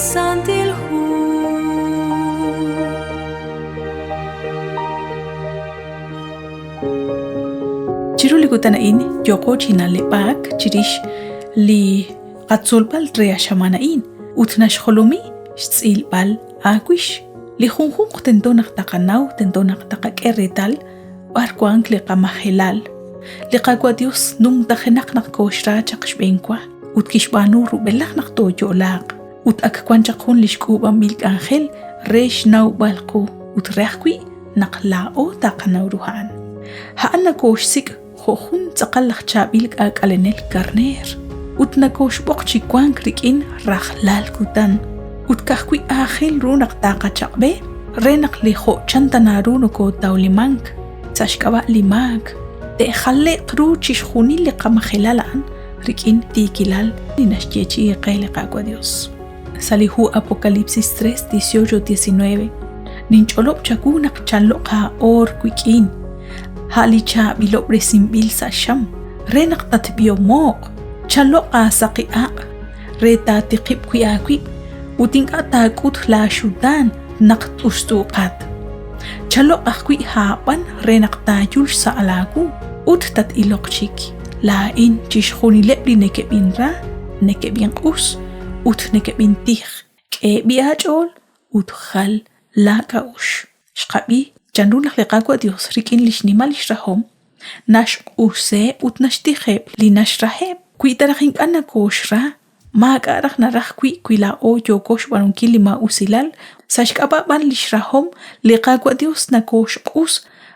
Santil Hu. Chiru li kutan a'in yooqo chi na'leb'ak chirix li qatzolb'al re a xamaan a'in ut naxjolomi xtz'ilb'al aawix. Li junjunq tento naq taqanaw, tento naq taqak'e reetal b'ar wank li qamajelal. Li Qaawa' Dios numtajenaq naq kooxra chaq xb'eenwa ut kixb'aanu rub'elaj naq tooyo'laaq ut ak wan chaq jun lix k'uub'anb'il k'anjel re xnawb'al qu ut re ajwi' naq laa'o taqanaw ru a'an. A'an nakooxsik' jo' jun tz'aqal laj chaab'il k'aak'alenel karneer ut nakooxb'oq chi wank rik'in rajlal kutan ut ka'ajwi' aajel ru naq taqachaq'b'e re naq li jo' chan ta naru nokootawlimank sa' xk'ab'a' li maak te'jale'q ru chixjunil li qamajelal a'an rik'in tiikilal li naxyeechi'i qe li Qaawa' Dios. Sa' li hu Apocalipsis 3, 18, 19, ninch'olob' chawu naq chaloq aa'oor wik'in, a' li chaab'ilob'resinb'il sa' xam, re naq tatb'ihomo'q, chaloq aasaqi aq' re taatiqib' wi' aawib' ut ink'a' taak'ut laaxutaan naq t'ust'uuqat. Chaloq' ajwi' aab'an re naq taayul xsa' laawu ut tat-iloq chik. Laa'in chixjunileb' li nekeb'inra, nekeb'inq'us ut nekeb'intij. K'e b'i aach'ool ut jal laak'a'uxl. Xqab'i chanru naq li Qaawa' Yos rik'in li xnimal li xrahom naxq'useb' ut naxtijeb' li naxraheb'. Wi ta raj ink'a' nakooxra, maak'a' raj naraj wi' wi laa'o yooko xb'aanunkil li maa'usilal, sa' xk'ab'a' b'an li xrahom li Qaawa' Yos nakooxq'us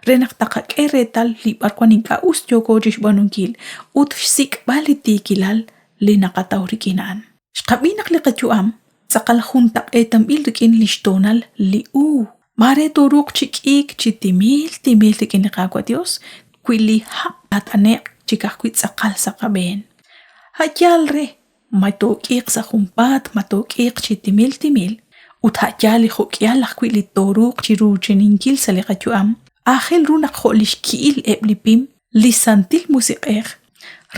re naq taqak'e reetal li b'arwan ink'a' us yooko chi xb'aanunkil ut xsik'b'al li tiikilal li naqataw rik'in a'an. Xqab'i naq li qayu'am tz'aqal juntaq'eetanb'il rik'in li xtoonal li uub'. Maare tooruuq chi k'iik chi timil timil rik'in li Qaawa' Dios wi li hab' taat'ane'q chi ka'ajwi' tz'aqal sa' qab'een. A' yaal re ma took'iiq sa' junpaat ma took'iiq chi timil timil, ut a' yaal li jo'k'ihal ajwi' li tooruuq chi ruuchininkil sa' li qayu'am, aajel ru naq jo' li xki'il eb' li pim, li Santil Musiq'ej,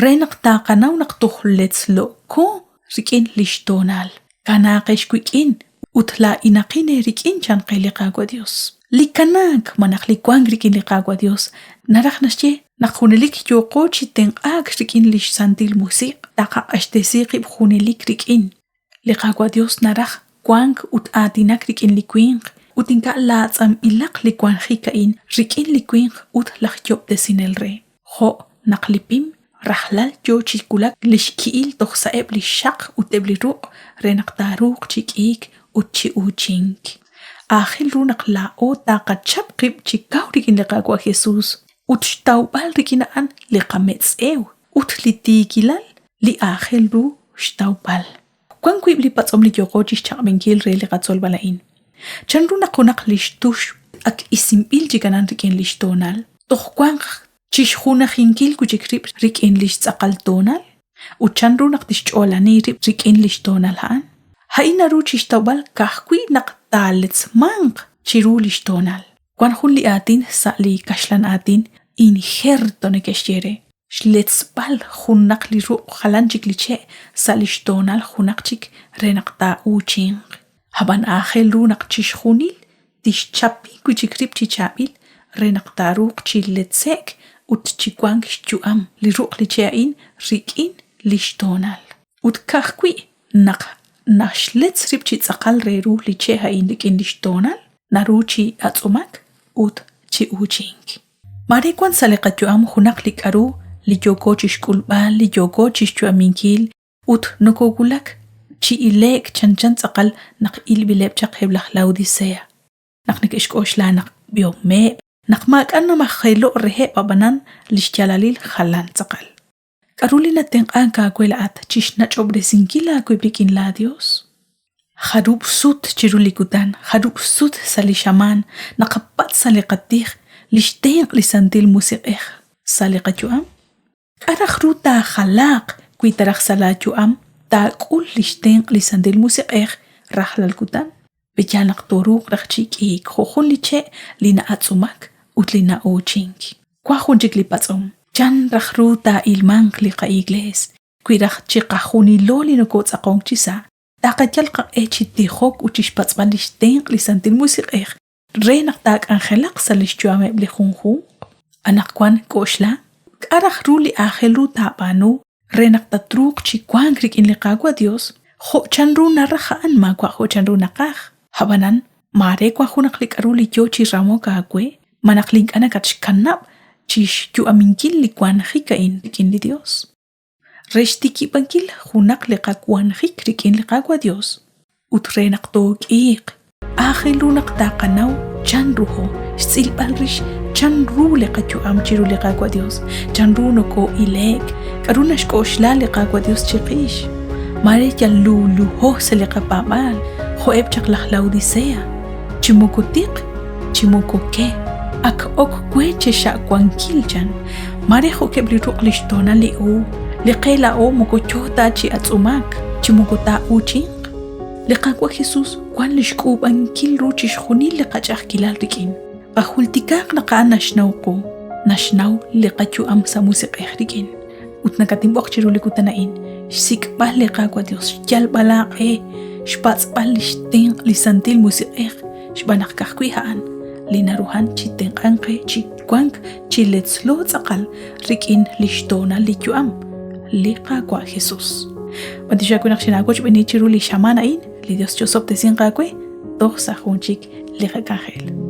re naq taqanaw naq toj letzlo'ko rik'in lix toonal. Kanaaqex wik'in ut laa'inaqin eerik'in, chan qe li Qaawa' Dios. Li kanaak malaj li wank rik'in li Qaawa' Dios naraj naxye naq junelik yooqo chi tenq'aak rik'in lix Santil Musiq', taqaq'axtesi qib' junelik rik'in. Li Qaawa' Dios naraj wank ut aatinak rik'in li winq, ut ink'a' laatz'anb'ilaq li wanjik a'in rik'in li winq ut laj Yob'tesinel re. Jo' naq li pim rajlal yo chi wulak li xki'il toj sa'eb' li xxaq ut eb' li ruq' re naq taaruuq chi k'iik ut chi uuchink. Aajel ru naq laa'o taqachap qib' chi kaw rik'in li Qaawa' Jesus ut xtawb'al rik'in a'an li qametz'ew ut li tiikilal li aajel ru xtawb'al. Wank wiib' li patz'om li yooqo chi xchaq'b'enkil re li qatzolb'al a'in. Chanru naq junaq li xtux ak isinb'il chik aran rik'in li xtoonal, toj wanq chi xjunajinkil wi' chik rib' rik'in li xtz'aqal toonal? Ut chanru naq tixch'oolani rib' rik'in li xtoonal a'an? A'in naru chi xtawb'al ka'ajwi' naq taaletzmanq chiru li xtoonal. Wank jun li aatin sa' li kaxlan aatin injerto neke'xye re. Xletzb'al junaq li ruq' jalan chik li che' sa' li xtoonal junaq chik re naq taa'uuchinq. Ab'an aajel ru naq chixjunil tixchapi wi' chik rib' chi chaab'il re naq taaruuq chi letze'k ut chi wank xyu'am li ruq' li che' a'in rik'in li xtoonal. Ut ka'ajwi' naq naxletz rib' chi tz'aqal re ru li che' a'in rik'in li xtoonal, naru chi atz'umak ut chi uuchink. Maare wank sa' li qayu'am junaq li k'aru li yooko chi xk'ulb'al, li yooko chi xyu'aminkil ut nokoowulak chi ile'k chanchan tz'aqal naq ilb'ileb' chaq eb' laj Laodicea, naq neke'xk'oxla naq b'ihomeb', naq maak'a' namajelo'k reheb' ab'anan li xyaalalil jalan tz'aqal. K'aru li natenq'ank aawe laa'at chi xnach'ob'resinkil aawib' rik'in laaYos? Jarub' sut chiru li kutan, jarub' sut sa' li xamaan naqapatz' sa' li qatij li xtenq' li Santil Musiq'ej sa' li qayu'am? K'a' raj ru taajalaaq wi ta raj sa' laayu'am taak'ul li xtenq' li Santil Musiq'ej rajlal kutan? Pe'yaal naq tooruuq raj chi k'iik jo' jun li che' li na'atz'umak ut li na'uuchink? Wank jun chik li patz'om, chan raj ru taa'ilmanq li qa'Iglees wi raj chiqajunilo li nokootz'aqonk chisa' Taqayal qaq'e chi tijok ut chixpatz'b'al lix tenq' li Santil Musiq'ej re naq taak'anjelaq sa' lix yu'ameb' li junjunq? Anaqwan k'oxla, k'a' raj ru li aajel ru taab'aanu re naq tatruuq chi wank rik'in li Qaawa' Dios jo' chanru naraj a'an maawa' jo' chanru naqaj? A'b'anan, maare wan junaq li k'a'ru li yoo chi ramok aawe malaj li ink'a' nakatxkanab' chixyu'aminkil li wanjik a'in rik'in li Dios. Re xtikib'ankil junaq li qawanjik rik'in li Qaawa' Dios ut re naq took'iiq, aajel ru naq taqanaw chan ruho, xtz'ilb'al rix chan ru li qayu'am chiru li Qaawa' Dios, chan ru noko'ile'k, k'a'ru naxk'oxla li Qaawa' Dios chiqix. Maare yal luuluho sa' li qapaab'aal, jo'eb' chaq laj Laodicea, chi moko tiq, chi moko ke, ak ok we chexa'wankil, chan. Maare jo'keb' li ruq' lix toonal li uub', li qe laa'o moko yoo ta chi atz'umak, chi moko taa'uuchinq. Li Qaawa' Jesus wan lix k'uub'ankil ru chixjunil li qach'a'ajkilal rik'in. Qajultikaaq naq a'an naxnaw qu, naxnaw li qayu'am sa' musiq'ej rik'in. Ut nakatinb'oq chiru li kutan a'in, xsik'b'al li Qaawa' Dios, xyalb'al aaq'e, xpatz'b'al lix tenq' li Santil Musiq'ej, xb'aan naq ka'ajwi' a'an li naruhan chi tenq'ank qe chi wank chi letzlo tz'aqal rik'in lix toonal li yu'am, li Qaawa' Jesus. B'antiox aawe naq xinaawochb'eeni chiru li xamaan a'in, li Dios chi'osob'tesinq aawe toj sa' jun chik li qak'anjel.